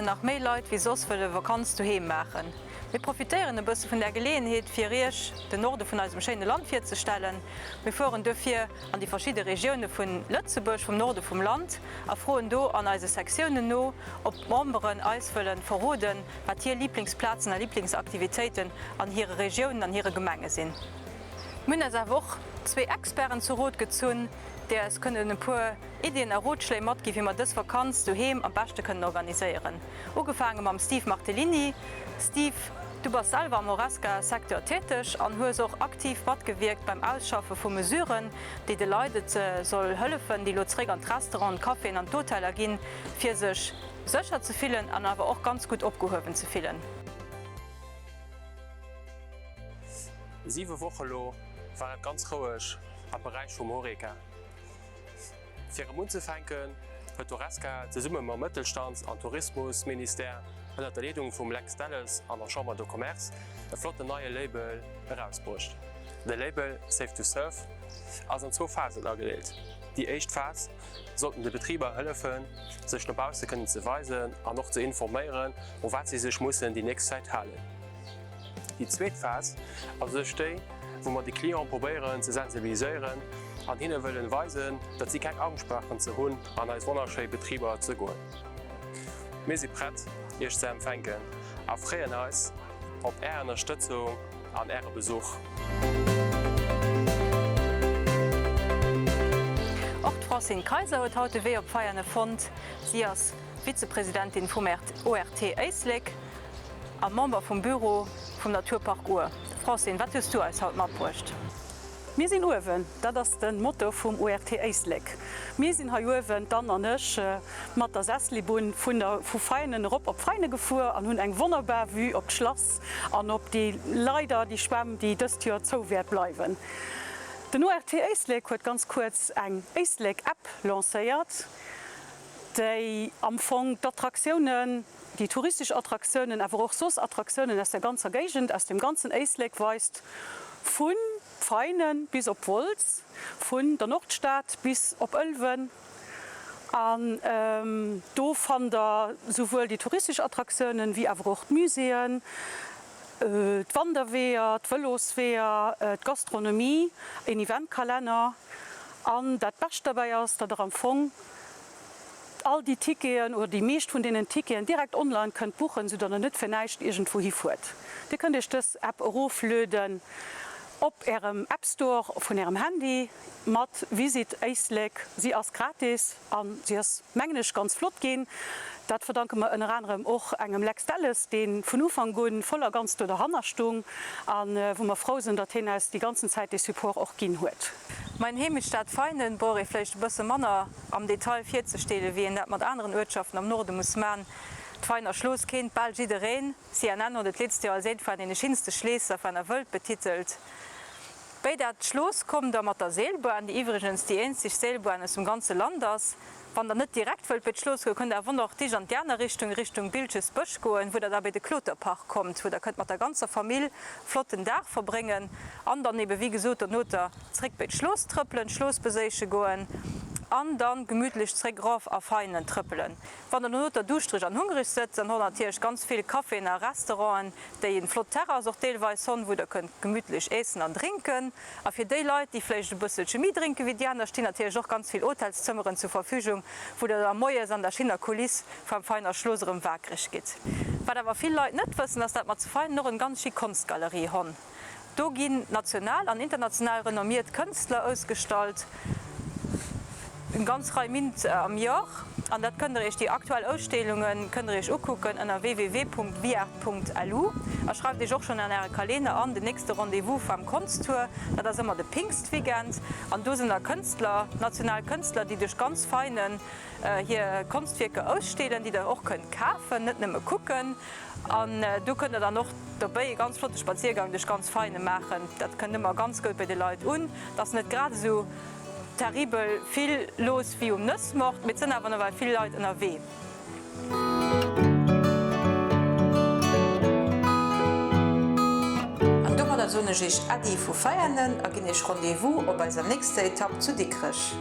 nach méi Leit wéi soss wëlle Vakanz doheem maachen. Mir profitéieren e bësse vun där Geleeënheet fir Iech den Norde vun eisem schéine Land virzestellen. Mir fueren duerfir an déi verschidde Regioune vun Lëtzebuerg, vum Norde vum Land a froen do an eise Sektiounen no, ob d'Memberen eis wëlle verroden, wat hir Liblingsplazen a Liblingsaktivitéiten an hire Regiounen, an hire Gemenge sinn. Mir hunn eis awer och zwee Experten zu Rot gezunn, déi eis kënnen e puer Iddien a Rotschléi matginn, wéi mer dës Vakanz doheem am beschte kënnen organiséieren. Ugefaange mam Steve Martellini. Steve, du bass selwer am Horesca-Secteur täteg an hues och aktiv matgewierkt beim Ausschaffe vu Mesuren, déi de Leit et soll hëllefen, déi elo zeréck an d'Restauranten, d'Caféen an d'Hoteller ginn, fir sech sécher ze fillen an awer och ganz gutt opgehuewen ze fillen. Siwe Woche lo war et ganz roueg am Beräich vum Horeca. Fir erëm unzefänken, huet d'Horesca zesumme mam Mëttelstands an Tourismusministère ënnert der Leedung vum Lex Delles an der Chambre de Commerce e flotten neie Label erausbruecht. De Label Safe to Serve ass an zwou Phasen agedeelt. Déi éischt Phas sollten de Betriber hëllefen, sech no bausse kënnen ze weisen an och ze informéieren, u wat si sech mussen déi nächst Zäit halen. Déi zweet Phas ass u sech déi, wou mer de Client probéieren ze sensibiliséieren an hinne wëllen weisen, datt si keng Angscht brauchen ze hunn, an eis wonnerschéi Betriber ze goen. Mir si prett, Iech ze empfänken a freeën eis op Är Ënnerstëtzung an Äre Besuch. Och d'Francine Kayser huet haut de Wee op Veianen fonnt. Si ass Vizepresidentin vum ORT Éislek. A Member vum Büro vum Naturpark Our. Francine, wat hues du eis haut matbruecht? Mir sinn uewen, dat ass de Motto vum ORT Éislek. Mir sinn hei uewen, d'Anne an ech, mat der Sesselibunn vun der vu Veianen erop op Veine gefuer an hunn eng wonnerbar Vue op d'Schlass an op déi, leider, déi Schwämm, déi dëst Joer zou wäert bleiwen. Den ORT Éislek huet ganz kuerz eng Éislek-App lancéiert, déi am Fong d'Attraktiounen, déi touristesch Attraktiounen, awer och soss Attraktiounen aus der ganzer Géigend, aus dem ganzen Éislek weist, vu Veinen bis op Wolz, vun der Nordstad bis op Ëlwen. An do fannt der souwuel déi touristesch Attraktiounen, wéi awer och d'Muséeën, d'Wanderweeër, d'Vëlosweeër, d'Gastronomie, een Eventkalenner. An dat Bescht derbäi ass, datt der am Fong all déi Ticketen oder déi meescht vun deenen Ticketen direkt online kënnt buchen, sou datt der net fir näischt iergendwou hifuert. Dir kënnt iech dës App eroflueden op ärem App Store vun ärem Handy mat Visit Éislek. Si ass gratis a si ass, mengen ech, ganz flott ginn. Dat verdanke mer ënner anerem och engem Lex Delles, dee vun Ufank un voll a ganz do derhanner stung a wou mer frou sinn, datt hien eis déi ganzen Zäit dee Support och ginn huet. Mein Heemechtsstad Veinen brauch ee vléicht e bësse manner am Detail virzestelen, wéi een dat mat aneren Uertschaften am Norde muss man. D'Veiner Schlooss keent bal jiddereen. CNN hott et d'letzt Joer als eent van deene schinste Schleesser van der Wëlt betitelt. Béi dat Schlooss kommt der mat der Seelbahn, déi iwwregens déi eenzeg Seelbahn aus dem ganze Land ass. Wann der net direkt wëllt bei d'Schlooss goen, kënnt der awer och dich an déi aner Richtung, Richtung Biltgesbësch goen, wou der da bei de Kloterpark kommt, wou der kënnt mat der ganzer Famill flotten Dag verbréngen an dann eben, wéi gesot, donoter zréck bei d'Schlooss trëppelen, d'Schlooss beséiche goen an dann gemütlech zréck erof a Veinen trëppelen. Wann der donoter duuschtereg an hungereg sëtzt, dann hott natierlech ganz vill Caféen a Restauranten, déi en flott Terrass och deelweis honn, wou der kënnt gemütlech eessen an drénken. A fir déi Leit, déi vläicht e bësselche méi drénke wéi déi aner, stinn natierlech och ganz vill Hotelszëmmeren zur Verfügung, wou der da moies an der schinner Kuliss vam Veiner Schloss erëm waakreg gitt. Wat awer vill Leit net wëssen, ass dat mer zu Veinen och en ganz chic Konstgalerie honn. Do ginn national an international renommiert Kënstler ausgestallt, eng ganz Rei Mint am Jor. An dat kënnt der iech, déi aktuell Aussteelunge kënnt der iech ukucken ënner www.viart.lu a schreift iech och schonn an äre Kalener an den nächste Rendez-vous vam Konsttour. Dat ass ëmmer de Pingstweekend an do sinn da Kënstler, national Kënstler, déi duerch ganz Veinen hir Konstwierker aussteelen, déi der och kënnt kafen, net nëmme kucken. An do kënnt der dann och dobéi e ganz flotte Spaziergang duerch ganz Veine maachen. Dat kënnt ëmmer ganz goud bei de Leit un. Et ass net grad esou terribel vill looss wéi um Nëssmort, mee et sënn awer nawell vill Leit ënnerwee. An domadder soen ech iech Äddi vu Veianen a ginn iech Rendez-vous op eiser nächster Etapp zu Dikrech.